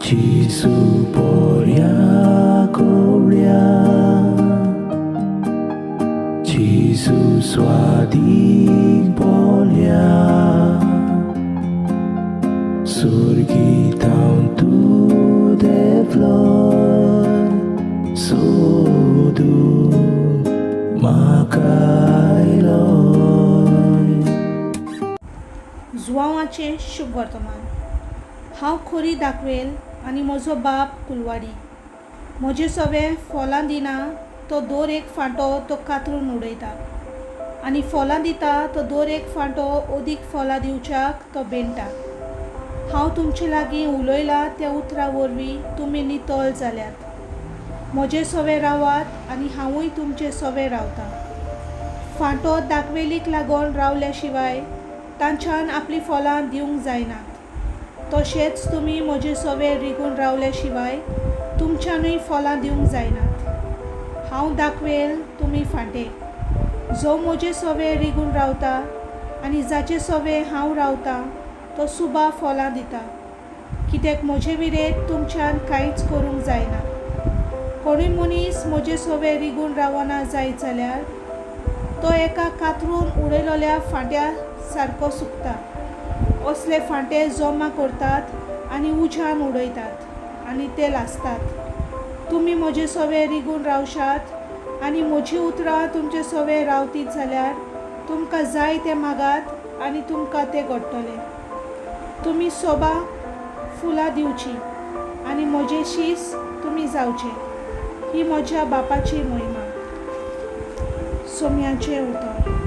जेजू बऱ्या गवळ्या, जेजू स्वादीक बोल्या, सुर्गी थावन तूं देंवलोय, सोदूंक म्हाका आयलोय. जुवांवाचें शुभवर्तमान. हांव खोरी दाखवेल आनी म्हजो बाप कुलवाडी. म्हजे सवे फोलां दिना तो दर एक फांटो तो कातरून उडयता आनी फोलां दिता तो दर एक फांटो अदीक फोलां दिवच्याक तो बेणटा. हांव तुमचे लागीं उलयलां त्या उतरां वरवीं तुमी नितळ जाल्यात. म्हजे सवे रावात आनी हांवूय तुमचे सवे रावतां. फांटो दाखवेलीक लागून रावल्या शिवाय तांच्यान आपलीं फलां दिवंक जायनात. तशेंच तुमी म्हजे सवे रिगून रावल्या शिवाय तुमच्यानूय फलां दिवंक जायनात. हांव दाखवेल, तुमी फांटे. जो म्हजे सवे रिगून रावता आनी जाचे सवे हांव रावतां तो सुबा फलां दिता, कित्याक म्हजे विरेत तुमच्यान कांयच करूंक जायना. कोणूय मनीस म्हजे सवे रिगून रावना जायत जाल्यार तो एका कातरून उडयलोल्या फांट्या सारको सुकता. असले फांटे जमा करतात आनी उज्यान उडयतात आनी ते लासतात. तुमी म्हजे सवे रिगून रावशात आनी म्हजीं उतरां तुमचे सवे रावतीत जाल्यार तुमकां जाय तें मागात आनी तुमकां तें घडटलें. तुमी सोबा फुलां दिवचीं आनी म्हजे शीस तुमी जावचे, ही म्हज्या बापाची महिमा. सोम्याचें उतर.